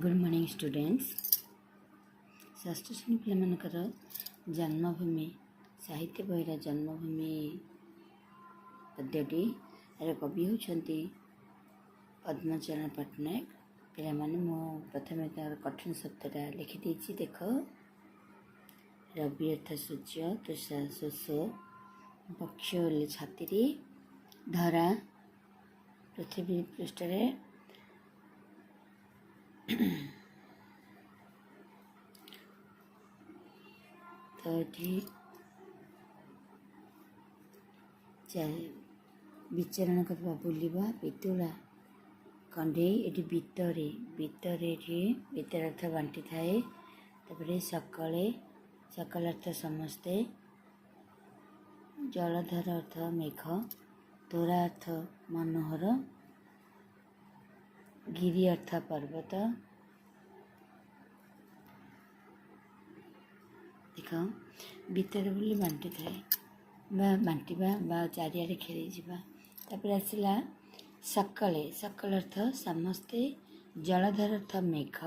Good morning students. ଷଷ୍ଠ ଶ୍ରେଣୀ ପିଲାମାନଙ୍କର ଜନ୍ମଭୂମି ସାହିତ୍ୟ ବହିର ଜନ୍ମଭୂମି ପଦ୍ୟଟି ଏହାର କବି ହେଉଛନ୍ତି ପଦ୍ମଚରଣ ପଟ୍ଟନାୟକ। ପିଲାମାନେ, ମୁଁ ପ୍ରଥମେ ତାର କଠିନ ଶବ୍ଦଟା ଲେଖିଦେଇଛି, ଦେଖ। ରବି ଅର୍ଥ ସୂର୍ଯ୍ୟ, ତୃଷା ଶୋଷ, ବକ୍ଷ ହେଲେ ଛାତିରେ, ଧରା ପୃଥିବୀ ପୃଷ୍ଠରେ। ତ ଏଠି ବିଚରଣ କରିବା, ବୁଲିବା, ପିତୁଳା କଣ୍ଢେଇ। ଏଠି ବିତରେ, ବିତରେ ଏଠି ବିତର ଅର୍ଥ ବାଣ୍ଟିଥାଏ। ତାପରେ ସକାଳେ, ସକାଳ ଅର୍ଥ ସମସ୍ତେ, ଜଳଧର ଅର୍ଥ ମେଘ, ତୋରା ଅର୍ଥ ମନୋହର, ଗିରି ଅର୍ଥ ପର୍ବତ। ଦେଖ, ଭିତରେ ବୋଲି ବାଣ୍ଟିଥାଏ ବା ବାଣ୍ଟିବା ବା ଚାରିଆଡ଼େ ଖେଳିଯିବା। ତାପରେ ଆସିଲା ସକାଳେ, ସକାଳ ଅର୍ଥ ସମସ୍ତେ, ଜଳଧର ଅର୍ଥ ମେଘ,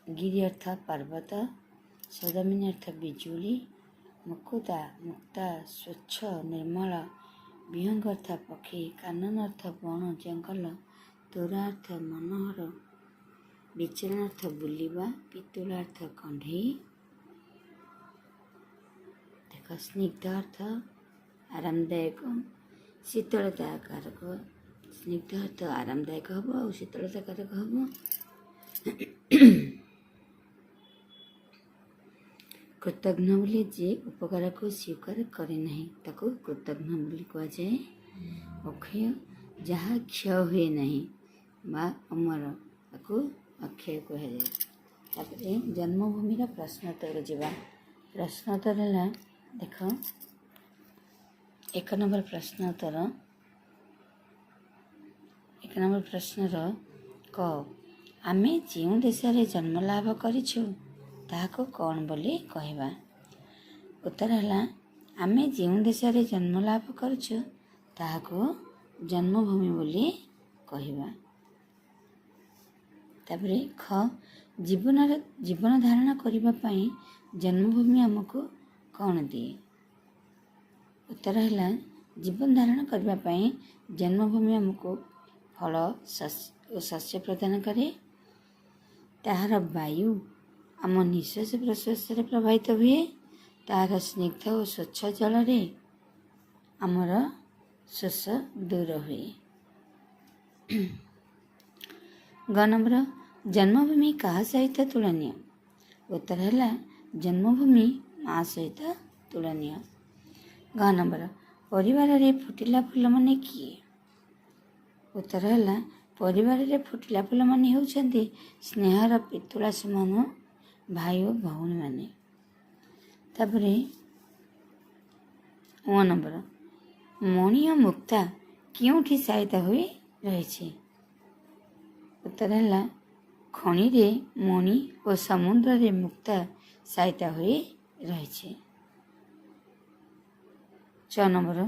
ଗିରି ଅର୍ଥ ପର୍ବତ, ସୌଦାମିନୀ ଅର୍ଥ ବିଜୁଳି, ମୁକୁତା ମୁକ୍ତା ସ୍ୱଚ୍ଛ ନିର୍ମଳ, ବିହଙ୍ଗ ଅର୍ଥ ପକ୍ଷୀ, କାନନ ଅର୍ଥ ବଣ ଜଙ୍ଗଲ, ତୋରା ଅର୍ଥ ମନୋହର, ବିଚରଣ ଅର୍ଥ ବୁଲିବା, ପିତୁଳା ଅର୍ଥ କଣ୍ଢେଇ। ଦେଖ, ସ୍ନିଗ୍ଧ ଅର୍ଥ ଆରାମଦାୟକ, ଶୀତଳତା କାରକ। ସ୍ନିଗ୍ଧ ଅର୍ଥ ଆରାମଦାୟକ ହେବ ଆଉ ଶୀତଳତା କାରକ ହେବ। କୃତଘ୍ନ ବୋଲି ଯିଏ ଉପକାରକୁ ସ୍ୱୀକାର କରେ ନାହିଁ, ତାକୁ କୃତଘ୍ନ ବୋଲି କୁହାଯାଏ। ଅକ୍ଷୟ ଯାହା କ୍ଷୟ ହୁଏ ନାହିଁ ବା ଅମର, ତାକୁ ଅକ୍ଷୟ କୁହାଯାଏ। ତାପରେ ଜନ୍ମଭୂମିର ପ୍ରଶ୍ନୋତ୍ତରକୁ ଯିବା। ପ୍ରଶ୍ନୋତ୍ତର ହେଲା, ଦେଖ, 1 ନମ୍ବର ପ୍ରଶ୍ନୋତ୍ତର। 1 ନମ୍ବର ପ୍ରଶ୍ନର କ, ଆମେ ଯେଉଁ ଦେଶରେ ଜନ୍ମ ଲାଭ କରିଛୁ ତାହାକୁ କ'ଣ ବୋଲି କହିବା? ଉତ୍ତର ହେଲା, ଆମେ ଯେଉଁ ଦେଶରେ ଜନ୍ମ ଲାଭ କରୁଛୁ ତାହାକୁ ଜନ୍ମଭୂମି ବୋଲି କହିବା। ତାପରେ ଖ, ଜୀବନର ଜୀବନ ଧାରଣ କରିବା ପାଇଁ ଜନ୍ମଭୂମି ଆମକୁ କ'ଣ ଦିଏ? ଉତ୍ତର ହେଲା, ଜୀବନ ଧାରଣ କରିବା ପାଇଁ ଜନ୍ମଭୂମି ଆମକୁ ଫଳ ଓ ଶସ୍ୟ ପ୍ରଦାନ କରେ। ତାହାର ବାୟୁ ଆମ ନିଶ୍ୱାସ ପ୍ରଶ୍ୱାସରେ ପ୍ରବାହିତ ହୁଏ। ତାହାର ସ୍ନିଗ୍ଧ ଓ ସ୍ୱଚ୍ଛ ଜଳରେ ଆମର ଶୋଷ ଦୂର ହୁଏ। ଗ ନମ୍ବର, ଜନ୍ମଭୂମି କାହା ସହିତ ତୁଳନୀୟ? ଉତ୍ତର ହେଲା, ଜନ୍ମଭୂମି ମା ସହିତ ତୁଳନୀୟ। ଘ ନମ୍ବର, ପରିବାରରେ ଫୁଟିଲା ଫୁଲମାନେ କିଏ? ଉତ୍ତର ହେଲା, ପରିବାରରେ ଫୁଟିଲା ଫୁଲମାନେ ହେଉଛନ୍ତି ସ୍ନେହର ପିତୁଳା ସମାନ ଭାଇ ଓ ଭଉଣୀମାନେ। ତାପରେ ଓ ନମ୍ବର, ମଣି ଓ ମୁକ୍ତା କେଉଁଠି ସାଇତା ହୋଇ ରହିଛି? ଉତ୍ତର ହେଲା, ଖଣିରେ ମଣି ଓ ସମୁଦ୍ରରେ ମୁକ୍ତା ସାଇତା ହୋଇ ରହିଛି। 6 ନମ୍ବର,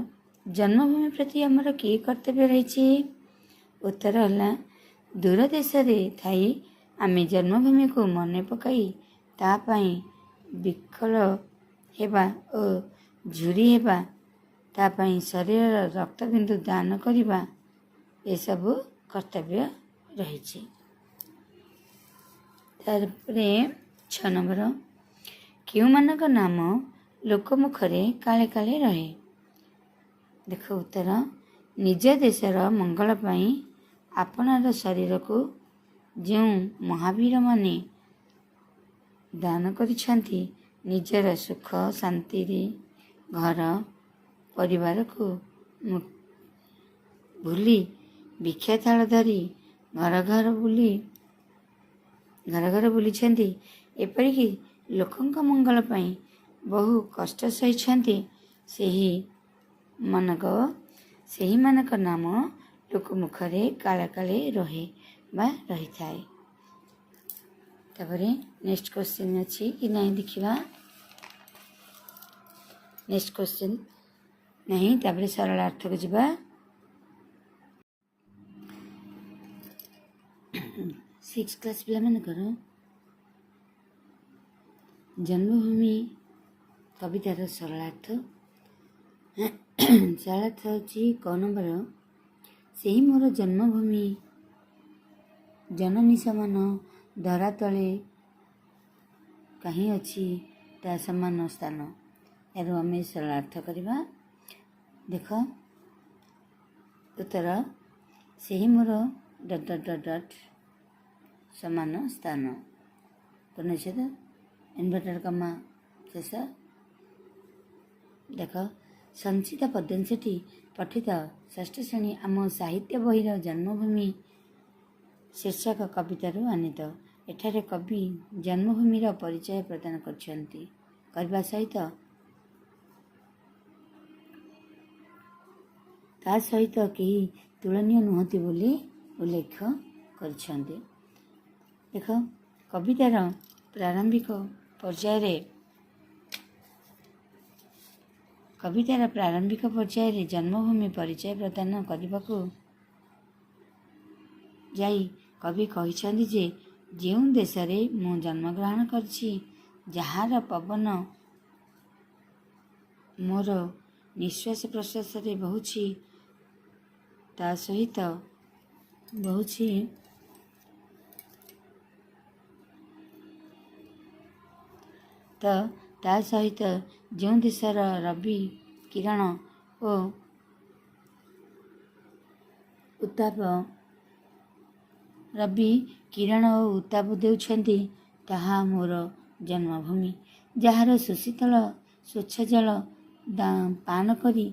ଜନ୍ମଭୂମି ପ୍ରତି ଆମର କି କର୍ତ୍ତବ୍ୟ ରହିଛି? ଉତ୍ତର ହେଲା, ଦୂର ଦେଶରେ ଥାଇ ଆମେ ଜନ୍ମଭୂମିକୁ ମନେ ପକାଇ ତା ପାଇଁ ବିକଳ ହେବା ଓ ଝୁରି ହେବା, ତା ପାଇଁ ଶରୀରର ରକ୍ତବିନ୍ଦୁ ଦାନ କରିବା, ଏସବୁ କର୍ତ୍ତବ୍ୟ ରହିଛି। ତାପରେ 6 ନମ୍ବର, କେଉଁମାନଙ୍କ ନାମ ଲୋକମୁଖରେ କାଳେ କାଳେ ରହେ? ଦେଖ ଉତ୍ତର, ନିଜ ଦେଶର ମଙ୍ଗଳ ପାଇଁ ଆପଣାର ଶରୀରକୁ ଯେଉଁ ମହାବୀରମାନେ ଦାନ କରିଛନ୍ତି, ନିଜର ସୁଖ ଶାନ୍ତିରେ ଘର ପରିବାରକୁ ଭୁଲି ଭିକ୍ଷାଥାଳ ଧରି ଘର ଘର ବୁଲି ଘର ଘର ବୁଲିଛନ୍ତି, ଏପରିକି ଲୋକଙ୍କ ମଙ୍ଗଳ ପାଇଁ ବହୁ କଷ୍ଟ ସହିଛନ୍ତି, ସେହିମାନଙ୍କ ନାମ ଲୋକମୁଖରେ କାଳେ କାଳେ ରହେ ବା ରହିଥାଏ। ତାପରେ ନେକ୍ସଟ କ୍ୱେଶ୍ଚିନ୍ ଅଛି କି ନାହିଁ ଦେଖିବା। ନେକ୍ସଟ କ୍ୱେଶ୍ଚିନ୍ ନାହିଁ। ତାପରେ ସରଳାର୍ଥକୁ ଯିବା। ସିକ୍ସ କ୍ଲାସ୍ ପିଲାମାନଙ୍କର ଜନ୍ମଭୂମି କବିତାର ସରଳାର୍ଥ। ସରଳାର୍ଥ ହେଉଛି କ ନମ୍ବର, ସେହି ମୋର ଜନ୍ମଭୂମି ଜନନୀ ସମାନ, ଧରା ତଳେ କାହିଁ ଅଛି ତା ସମାନ ସ୍ଥାନ। ଏହାର ଆମେ ସରଳାର୍ଥ କରିବା। ଦେଖ ଉତ୍ତର, ସେହି ମୋର ଡଟ୍ ଡଟ୍ ଡଟ୍ ଡଟ୍ ସମାନ ସ୍ଥାନ, ପୂର୍ଣ୍ଣଚ୍ଛେଦ, ଇନଭର୍ଟର କମା ଶେଷ। ଦେଖ, ସଞ୍ଚିତ ପଦ୍ୟାଂଶଟି ପଠିତ ଷଷ୍ଠ ଶ୍ରେଣୀ ଆମ ସାହିତ୍ୟ ବହିର ଜନ୍ମଭୂମି ଶୀର୍ଷକ କବିତାରୁ ଆନୀତ। ଏଠାରେ କବି ଜନ୍ମଭୂମିର ପରିଚୟ ପ୍ରଦାନ କରିଛନ୍ତି କରିବା ସହିତ ତା ସହିତ କେହି ତୁଳନୀୟ ନୁହନ୍ତି ବୋଲି ଉଲ୍ଲେଖ କରିଛନ୍ତି। ଦେଖ, କବିତାର ପ୍ରାରମ୍ଭିକ ପର୍ଯ୍ୟାୟରେ ଜନ୍ମଭୂମି ପରିଚୟ ପ୍ରଦାନ କରିବାକୁ ଯାଇ କବି କହିଛନ୍ତି ଯେ ଯେଉଁ ଦେଶରେ ମୁଁ ଜନ୍ମଗ୍ରହଣ କରିଛି, ଯାହାର ପବନ ମୋର ନିଶ୍ୱାସ ପ୍ରଶ୍ୱାସରେ ବହୁଛି, ତା ସହିତ ବହୁଛି, ତ ତା ସହିତ ଯେଉଁ ଦେଶର ରବି କିରଣ ଓ ଉତ୍ତାପ, ରବି କିରଣ ଓ ଉତ୍ତାପ ଦେଉଛନ୍ତି, ତାହା ମୋର ଜନ୍ମଭୂମି। ଯାହାର ସୁଶୀତଳ ସ୍ୱଚ୍ଛ ଜଳ ପାନ କରି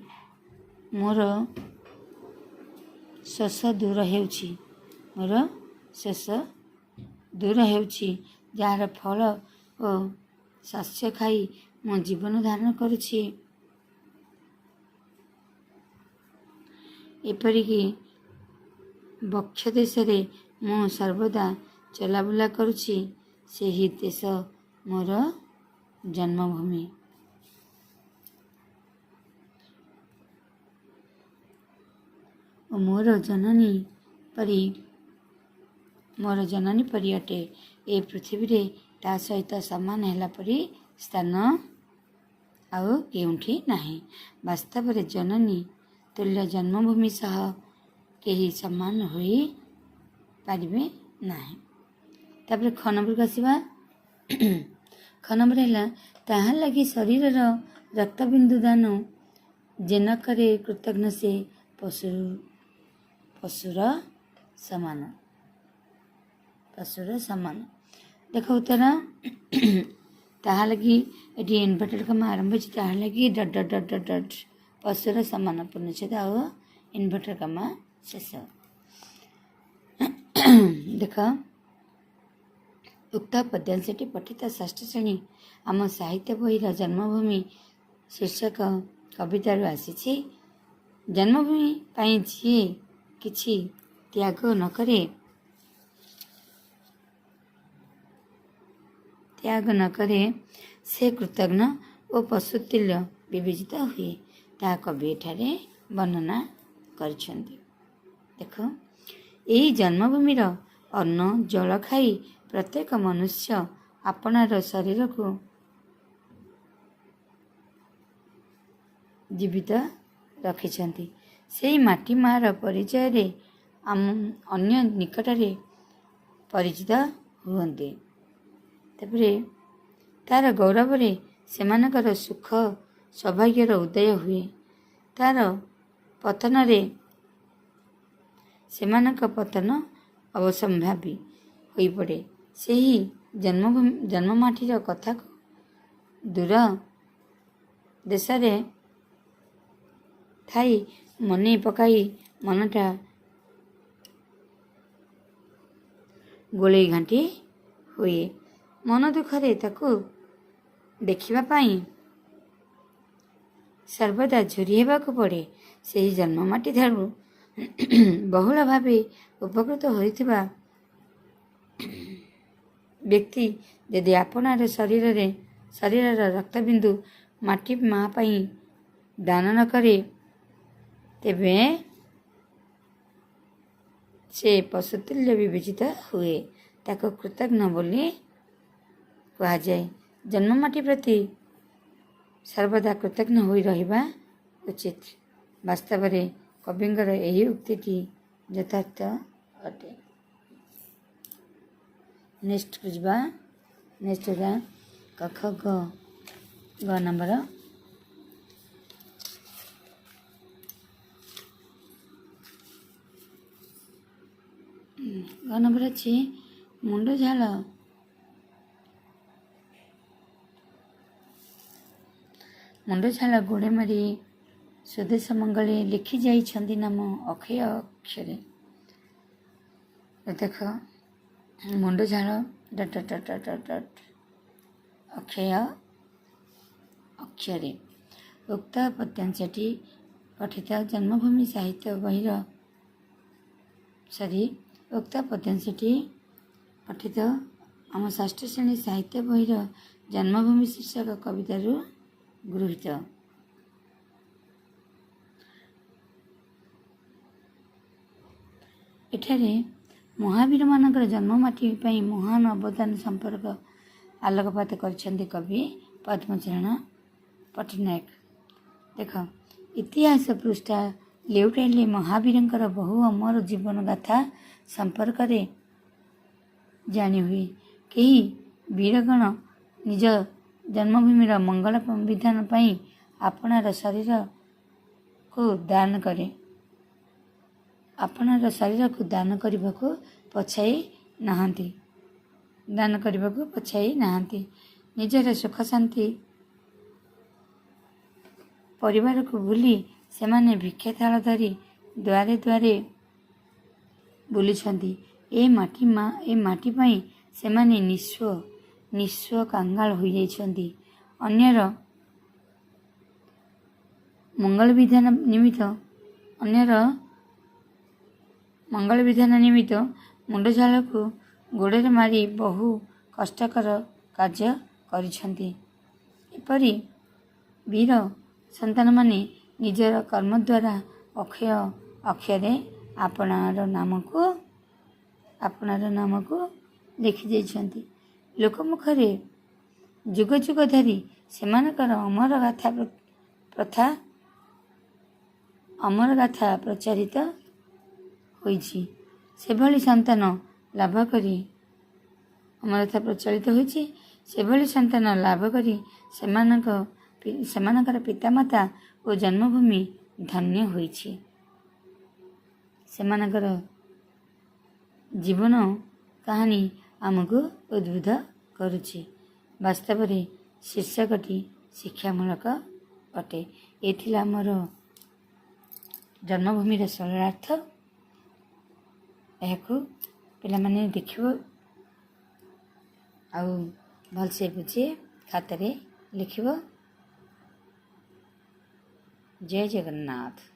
ମୋର ଶୋଷ ଦୂର ହେଉଛି, ମୋର ଶୋଷ ଦୂର ହେଉଛି, ଯାହାର ଫଳ ଓ ଶସ୍ୟ ଖାଇ ମୁଁ ଜୀବନ ଧାରଣ କରୁଛି, ଏପରିକି ବକ୍ଷ ଦେଶରେ ମୁଁ ସର୍ବଦା ଚଲାବୁଲା କରୁଛି, ସେହି ଦେଶ ମୋର ଜନ୍ମଭୂମି ଓ ମୋର ଜନନୀ ପରି ଅଟେ। ଏ ପୃଥିବୀରେ ତା ସହିତ ସମାନ ହେଲା ପରି ସ୍ଥାନ ଆଉ କେଉଁଠି ନାହିଁ। ବାସ୍ତବରେ ଜନନୀ ତୁଲ୍ୟ ଜନ୍ମଭୂମି ସହ କେହି ସମାନ ହୋଇ ପାରିବେ ନାହିଁ। ତାପରେ ଖ ନମ୍ବରକୁ ଆସିବା। ଖ ନମ୍ବର ହେଲା, ତାହା ଲାଗି ଶରୀରର ରକ୍ତବିନ୍ଦୁ ଦାନ ଯେ ନ କରେ କୃତଘ୍ନ, ସେ ପଶୁର ସମାନ, ପଶୁର ସମାନ। ଦେଖ ଉତ୍ତର, ତାହା ଲାଗି, ଏଠି ଇନଭର୍ଟେଡ୍ କମା ଆରମ୍ଭ ହେଇଛି, ତାହା ଲାଗି dot dot dot dot dot ପଶୁର ସମାନ, ପୂର୍ଣ୍ଣଚ୍ଛେଦ ଆଉ ଇନଭର୍ଟେଡ୍ କମା ଶେଷ। ଦେଖ, ଉକ୍ତ ପଦ୍ୟାଂଶଟି ପଠିତ ଷଷ୍ଠ ଶ୍ରେଣୀ ଆମ ସାହିତ୍ୟ ବହିର ଜନ୍ମଭୂମି ଶୀର୍ଷକ କବିତାରୁ ଆସିଛି। ଜନ୍ମଭୂମି ପାଇଁ ଯିଏ କିଛି ତ୍ୟାଗ ନ କରେ, ସେ କୃତଘ୍ନ ଓ ପଶୁତୁଲ୍ୟ ବିବେଚିତ ହୁଏ, ତାହା କବି ଏଠାରେ ବର୍ଣ୍ଣନା କରିଛନ୍ତି। ଦେଖ, ଏହି ଜନ୍ମଭୂମିର ଅନ୍ନ ଜଳ ଖାଇ ପ୍ରତ୍ୟେକ ମନୁଷ୍ୟ ଆପଣାର ଶରୀରକୁ ଜୀବିତ ରଖିଛନ୍ତି। ସେଇ ମାଟି ମାଆର ପରିଚୟରେ ଆମ ଅନ୍ୟ ନିକଟରେ ପରିଚିତ ହୁଅନ୍ତି। ତାପରେ ତାର ଗୌରବରେ ସେମାନଙ୍କର ସୁଖ ସୌଭାଗ୍ୟର ଉଦୟ ହୁଏ, ତାର ପତନରେ ସେମାନଙ୍କ ପତନ ଅବଶ୍ୟମ୍ଭାବୀ ହୋଇପଡ଼େ। ସେହି ଜନ୍ମଭୂମି, ଜନ୍ମମାଟିର କଥାକୁ ଦୂର ଦେଶରେ ଥାଇ ମନେ ପକାଇ ମନଟା ଗୋଳେଇ ଘାଣ୍ଟି ହୁଏ। ମନ ଦୁଃଖରେ ତାକୁ ଦେଖିବା ପାଇଁ ସର୍ବଦା ଝୁରି ହେବାକୁ ପଡ଼େ। ସେହି ଜନ୍ମମାଟି ଠାରୁ ବହୁଳ ଭାବେ ଉପକୃତ ହୋଇଥିବା ବ୍ୟକ୍ତି ଯଦି ଆପଣାର ଶରୀରର ରକ୍ତବିନ୍ଦୁ ମାଟି ମା ପାଇଁ ଦାନ ନ କରେ, ତେବେ ସେ ପଶୁତୁଲ୍ୟ ବିବେଚିତ ହୁଏ। ତାକୁ କୃତଘ୍ନ ବୋଲି କୁହାଯାଏ। ଜନ୍ମମାଟି ପ୍ରତି ସର୍ବଦା କୃତଜ୍ଞ ହୋଇ ରହିବା ଉଚିତ। ବାସ୍ତବରେ କବିଙ୍କର ଏହି ଉକ୍ତିଟି ଯଥାର୍ଥ ଅଟେ। ନେକ୍ସଟକୁ ଯିବା। ନେକ୍ସଟ ହେଲା କ ଖ ଗ, ଗ ନମ୍ବର। ଗ ନମ୍ବର ଅଛି ମୁଣ୍ଡ ଝାଳ ମୁଣ୍ଡ ଝାଳ ଗୋଡ଼େ ମାରି ସ୍ୱଦେଶ ମଙ୍ଗଳେ ଲେଖି ଯାଇଛନ୍ତି ନାମ ଅକ୍ଷୟ ଅକ୍ଷରେ। ଦେଖ, ମୁଣ୍ଡ ଝାଳ dot dot dot dot dot ଅକ୍ଷୟ ଅକ୍ଷରେ। ଉକ୍ତ ପଦ୍ୟାଂଶଟି ପଠିତ ଜନ୍ମଭୂମି ସାହିତ୍ୟ ବହିର, ସରି, ଉକ୍ତ ପଦ୍ୟାଂଶଟି ପଠିତ ଆମ ଷଷ୍ଠ ଶ୍ରେଣୀ ସାହିତ୍ୟ ବହିର ଜନ୍ମଭୂମି ଶୀର୍ଷକ କବିତାରୁ ଗୃହୀତ। ଏଠାରେ ମହାବୀରମାନଙ୍କର ଜନ୍ମମାଟି ପାଇଁ ମହାନ ଅବଦାନ ସମ୍ପର୍କ ଆଲୋକପାତ କରିଛନ୍ତି କବି ପଦ୍ମଚରଣ ପଟ୍ଟନାୟକ। ଦେଖ, ଇତିହାସ ପୃଷ୍ଠା ଲେଉଟାଇଲେ ମହାବୀରଙ୍କର ବହୁ ଅମର ଜୀବନ ଗାଥା ସମ୍ପର୍କରେ ଜାଣି ହୁଏ। କେହି ବୀରଗଣ ନିଜ ଜନ୍ମଭୂମିର ମଙ୍ଗଳ ବିଧାନ ପାଇଁ ଆପଣାର ଶରୀରକୁ ଦାନ କରେ, ଆପଣାର ଶରୀରକୁ ଦାନ କରିବାକୁ ପଛାଇ ନାହାନ୍ତି, ଦାନ କରିବାକୁ ପଛାଇ ନାହାନ୍ତି। ନିଜର ସୁଖ ଶାନ୍ତି ପରିବାରକୁ ଭୁଲି ସେମାନେ ଭିକ୍ଷା ଥାଳ ଧରି ଦ୍ୱାରେ ଦ୍ୱାରେ ବୁଲିଛନ୍ତି। ଏ ମାଟି ମା, ଏ ମାଟି ପାଇଁ ସେମାନେ ନିଃସ୍ୱ ନିଃସ୍ୱ କାଙ୍ଗାଳ ହୋଇଯାଇଛନ୍ତି। ଅନ୍ୟର ମଙ୍ଗଳ ବିଧାନ ନିମିତ୍ତ, ଅନ୍ୟର ମଙ୍ଗଳ ବିଧାନ ନିମିତ୍ତ ମୁଣ୍ଡ ଝାଳକୁ ଗୋଡ଼ରେ ମାରି ବହୁ କଷ୍ଟକର କାର୍ଯ୍ୟ କରିଛନ୍ତି। ଏପରି ବୀର ସନ୍ତାନମାନେ ନିଜର କର୍ମ ଦ୍ୱାରା ଅକ୍ଷୟ ଅକ୍ଷରେ ଆପଣାର ନାମକୁ ଲେଖିଯାଇଛନ୍ତି। ଲୋକମୁଖରେ ଯୁଗ ଯୁଗ ଧରି ସେମାନଙ୍କର ଅମର ଗାଥା ପ୍ରଥା, ଅମର ଗାଥା ପ୍ରଚାରିତ ହୋଇଛି। ସେଭଳି ସନ୍ତାନ ଲାଭ କରି, ଅମରଗାଥା ପ୍ରଚଳିତ ହୋଇଛି। ସେଭଳି ସନ୍ତାନ ଲାଭ କରି ସେମାନଙ୍କର ପିତାମାତା ଓ ଜନ୍ମଭୂମି ଧନ୍ୟ ହୋଇଛି। ସେମାନଙ୍କର ଜୀବନ କାହାଣୀ ଆମକୁ ଉଦ୍ବୁଦ୍ଧ କରୁଛି। ବାସ୍ତବରେ ଶୀର୍ଷକଟି ଶିକ୍ଷାମୂଳକ ଅଟେ। ଏ ଥିଲା ଆମର ଜନ୍ମଭୂମିର ସରଳାର୍ଥ। ଏହାକୁ ପିଲାମାନେ ଦେଖିବ ଆଉ ଭଲସେ ବୁଝି ଖାତାରେ ଲେଖିବ। ଜୟ ଜଗନ୍ନାଥ।